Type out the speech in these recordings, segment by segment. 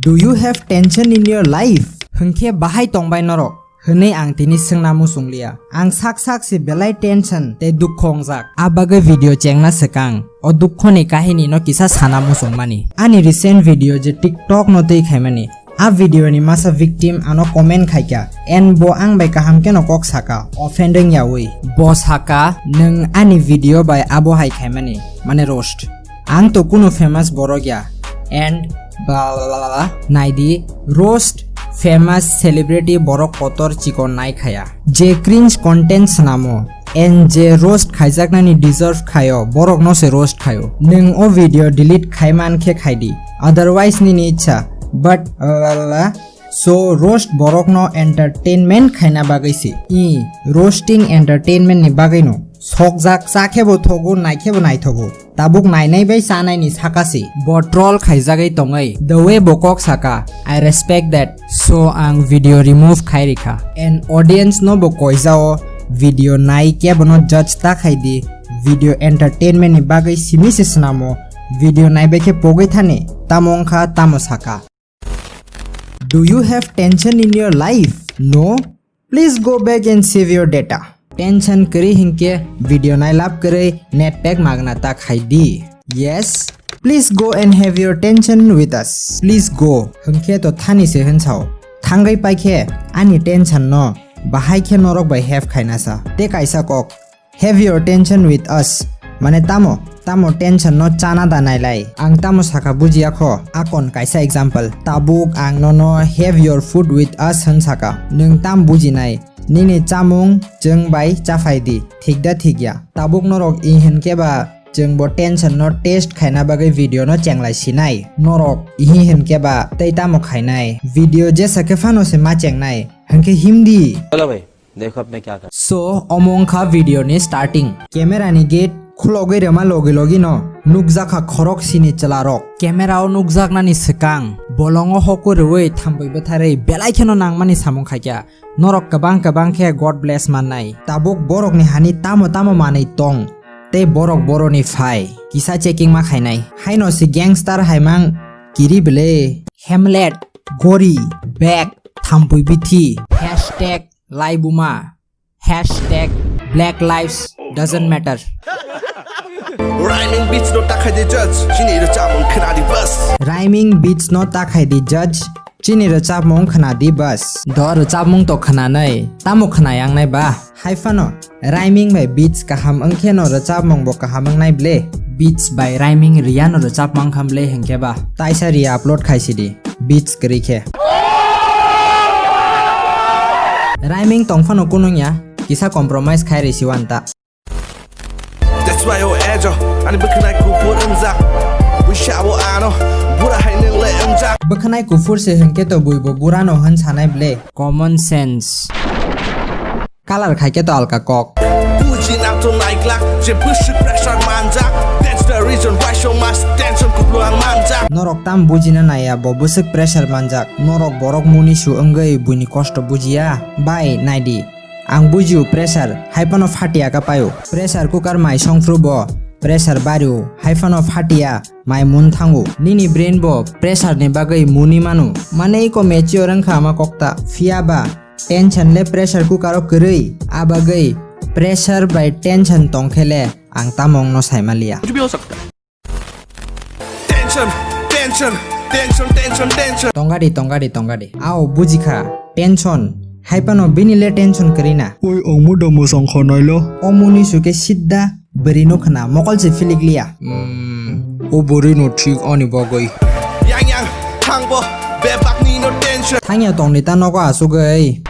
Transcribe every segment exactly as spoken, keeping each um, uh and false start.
Do you have tension in your life? Hwnkhe bahai tongbai norok? Hwnwi ang tini swngna muchungliya. Ang sak sak se belai tension tei dukho wngjak. A bagwi video chengna swkang o dukhoni kahini no kisa sana muchungmani. Ani recent video je TikTok no twi khaimani. A video ni masa victim ano comment khaikha, and bo ang bai kaham kheno kok saka, offend wngyawi. Bo saka, "Nwng ani video bai abo hai khaimani, mane roast. Ang to kuno famous borok ya, and bla bla bla bla." Naidi, roast famous celebrity borok kotor chikon nai khaya. Je cringe content swnamo, and je roast khaijaknani deserve khaio, borokno se roast khaio. Nwng o video delete khai man khe khai di, otherwise nini ichha, but, uh, so roast borokno entertainment khaina bagwi se. I, roasting entertainment ni bagwi no. Sokjak cha khe bo thogo, nai khe bo naithogo. Tabuk nainai bai chanai ni saka se. Bo troll khaijagwi tongwi. The way bo kok saka, I respect that. So ang video remove khai rikha. And audience no bo koijao, video nai kebo no judge ta khai di. Video entertainment ni bagwi simi se swnamo. Video nai bai khe pogwi thani. Tamo wngkha, tamo saka. Do you have tension in your life? No? Please go back and save your data. Tension kwrwi hinkhe video nailab kwrwi net pack magna ta khai di. Yes, please go and have your tension with us. Please go. Hinkhe to thani se hwnsao. Thangwi paikhe ani tension no bahai khe norok bai have khaina sa. Tei kaisa kok, "Have your tension with us." Mane tamo, tamo tension no chana da nailai. Ang tamo saka bujiya kho. Akon kaisa example. Tabuk ang nono "Have your food with us" hwn saka. Nwng tam bujinai? Nini chamung chwng bai chaphai di. Thik da thik ya? Tabuk norok i hwn khe ba chwng bo tension no test khaina bagwi video no chenglai sinai. Norok ihi hwn khe ba tei tamo khainai? Video jesa khe phano se ma chengnai. Hwnkhe himdi. Hello भाई, देखो अब मैं क्या कर। So, omo wngkha video ni starting. Camera ni gate khulogwi rwma logi logi no nukjakha khorok sini chwla rok. Camera o nukjaknani swkang bolongo hoku rwui thampui bwtharwi belai kheno nangmani samung khaikha. Norok kwbang kwbang khe God bless mannai. Tabuk borokni hani tamo tamo manwi tong tei borok boroni phai kisa checking ma khainai. Haino se gangster haimang kiri bele. Helmet, gori, bag, thampui bithi, hashtag laibuma, hashtag black lives doesn't matter. Rhyming beats no takhai di judge, chini rwchapmung khna di bas. Rhyming beats no takhai di judge, chini rwchapmung khna di bas. Do rwchapmung to khna nai, tamo khna yang nai ba? Hai phano, rhyming bai beats kaham wngkhe no rwchapmung bo kaham wngnai ble. Beats bai rhyming riya no rwchapmang kham ble hinkhe ba. Taisa riya upload khai sidi, beats kwrwi khe. Rhyming tong phano kunung ya, kisa compromise khai risi wan ta. That's why o ejo, ani bwkhnai kuphur wngjak. Buisa bo ano, bura hai nwng le wngjak. Bwkhnai kuphur se hinkhe to bui bo bura no hwn sanai ble. Common sense. Color khai khe to alka kok. Bujina to naiglak, je bwswk pressure manjak. That's the reason why so much tension kupulung manjak. Norok tam bujina naiya bo bwswk pressure manjak. Norok borok munisu wngwi buini kosto bujiya. Bai, naidi. Ang bujio pressure, hai phano phatia ka paio. Pressure cooker mai songphru bo pressure bario, hai phano phatia mai mun thango. Nini brain bo pressure ni bagwi muni mano. Mane iko mature wngkha ama kokta. Phiya ba tension le pressure cooker o kwrwi, a bagwi pressure bai tension tongkhe le ang tamo wngno saimaliya. कुछ भी हो सकता है। Tension, tension, tension, tension, tension. Tongadi, tongadi, tongadi. Ao, bujikha. Tension. Hai phano bini le tension kwrwi na. Oi, ongmo da mwsang kha nailo. O muni suke sidda bwrwi no khna, mokol se philik liya. Hmm, o bwrwi no thik ani bagwi. Yang, yang, thang bo, bebak ni no tension. Thangya tongni ta nogo asugwi.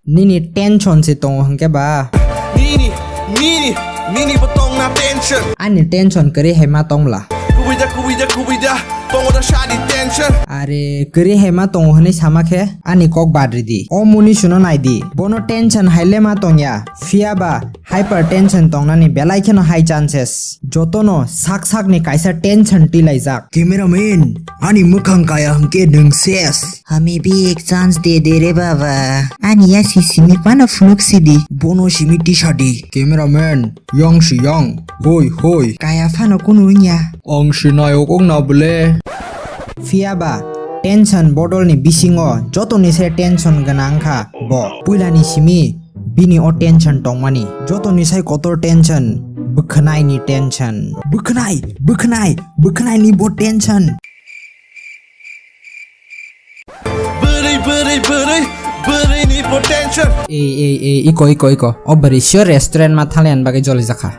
Nini tension se tongo hwnkhe ba? Nini, nini, nini bo tongna tension. Ani tension kwrwi hai ma tongla. Kubui da, kubui da, kubui da, tongo da sadi tension. Are, kwrwi hai ma tongo hwnwi sama khe ani kok badri di. O muni suno nai di. Bono tension hai le ma tongya. Phiya ba hypertension tongnani belai kheno high chances. Jotono sak sakni kaisa tension tilaijak. Cameraman, ani mwkhang kaya hwnkhe nwng ses. Hami bhi ek chance de de re baba. Ani ya sisini pano phunuk sidi. Bono simi tisadi. Cameraman, yang si yang. Hoi, hoi. Kaya phano kunu wngya. Ang si nayok wngna bwle. Phiya ba, Tension bodolni bisingo jotoni se tension gwnang kha bo. Puilani simi bini o tension tongmani. Jotoni sai kotor tension, bwkhwnai ni tension. Bwkhwnai, bwkhwnai, bwkhwnai ni bo tension. Bwrwi, bwrwi, bwrwi, bwrwi ni bo tension. Ei, ei, ei, iko, iko, iko. O bwrwi sure restaurant ma thalayan bagwi joli jakha.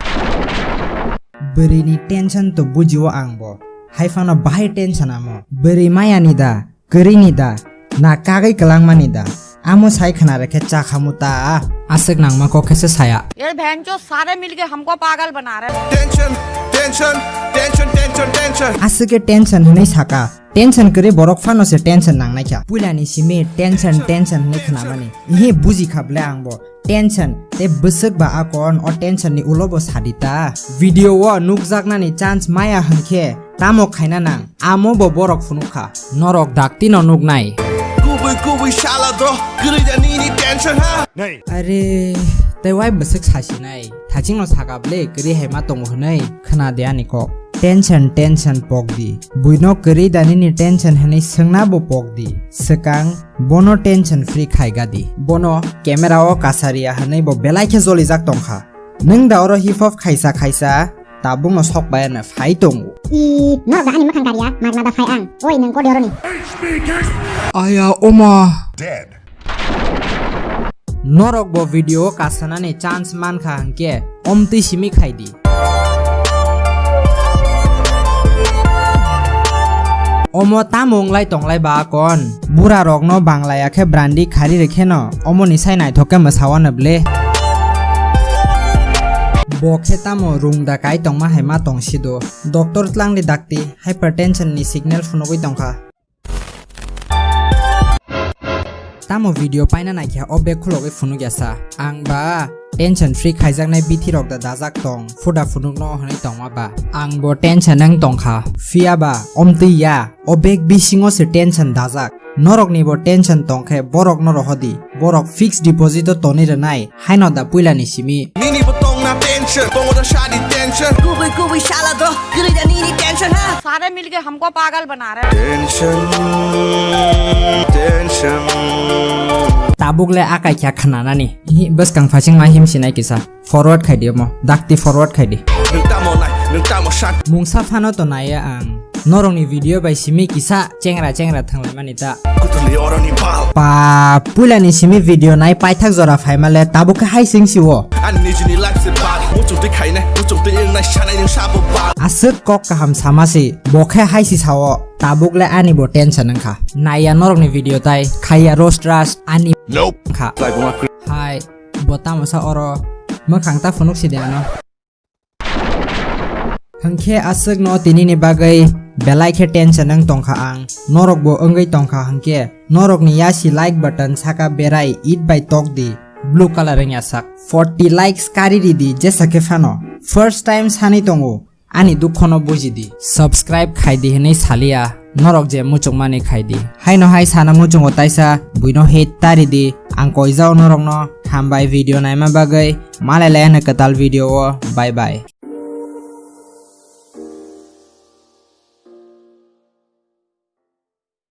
Bwrwi ni tension to bujio ang bo. Hai phano bahai tension amo. Bwrwi maya ni da, kwrwi ni da, na kagwi kwlangma ni da. Amo sai khna rekhe cha khamu ta. Aswk nangma kok khe se saya. ये बहनचोद सारे मिलके हमको पागल बना रहे हैं। Tension, tension, tension, tension, tension. Aswk khe tension hwnwi saka. Tension kwrwi borok phano se tension nangnai kha. Puilani simi tension, tension hwnwi khnamani. Ihe buji kha ble ang bo. Tension, tei bwswk ba akon o tension ni ulo bo sadi ta. Video o nukjaknani chance maya hwnkhe tamo khaina nang? Amo bo borok phunuk kha. Norok dakti no nuknai. Kubui, kubui shala do, kwrwi da nini tension ha? Are, tei wai bwswk sasinai? Thachingno saka ble kwrwi hai ma tongo hwnwi khna de ani kok. Tension, tension pok di. Buino kwrwi da nini tension hwnwi swngna bo pok di. Swkang, bono tension free khai ga di. Bono camera o kasariya hwnwi bo belai khe jolijak tong kha. Nwng da oro hip hop khaisa khaisa tabukno sok bai ano phai tongo. I, norok da ani mwkhang kariya, magna da phai ang. Oi, nwng kodi oroni. Aya, oma. Dead. Norok bo video o kasanani chance mankha hwnkhe omtwi simi khaidi. Omo tamo wnglai tonglai ba kon? Bura rokno banglaya khe brandi khari rwkheno omoni sai naithok khe mwsawano ble. Bo khe tamo rung da kai tongma hai ma tongsido. Doctor tlangdi dakti hypertension ni signal phunugwi tongkha. Tamo video paina naikha o bag khulogwi phunukya sa. Ang ba tension free khaijaknai bithi rok da dajak tong, phuda phunukno hwnwi tongma ba. Ang bo tension wng tongkha. Phiya ba omtwi ya, o bag bisingo se tension dajak. Norokni bo tension tongkhe borokno rohodi. Borok fixed deposit o tonwi rwnai. Haino da puilani simi. Nini bo tongna tension, tongo da shadi tension. Kubui kubui shala do, kwrwi da nini tension ha. सारे मिलके हमको पागल बना रहे हैं। Tension, tension. Tabuk le akai kya khnanani. Hi, bwskang phasing ma him sinai kisa. Forward khai di omo. Dakti forward khai di. Nwng tamo nai, nwng tamo sak. Mungsa phano to naiya ang. Norokni video bai simi kisa chengra chengra thanglaimani ta. Kutuli oroni bal. Pa, puilani simi video nai paithak jora phaima le tabuk khe hai sing si o. Ani nijini life se bal. Muchung twi khainai, muchung twi wngnai sanai nwng sabo bal. Aswk kok kaham sama si, bo khe hai si sao. Tabuk le ani bo tension wngkha. Naiya norokni video tai, khaiya roast rush ani Nope. Kha. Laibuma kri- Hai, bo tamo sa oro. Mwkhang ta phunuk si de ano. Hwnkhe aswkno tinini bagwi belai khe tension wng tongkha ang. Norokbo wngwi tongkha hwnkhe norokni yasi like button saka berai it bai tok di. Blue color wngya sak. Forty likes kari ridi jesa khe phano. First time sani tongo. Ani dukhono buji di. Subscribe khai di hwnwi saliya. Norok je muchungmani khai di. Haino hai sana muchungo taisa buino hate tari di. Ang koijao norokno hambai video naima bagwi. Malai laiya no kwtal video o. Bye bye.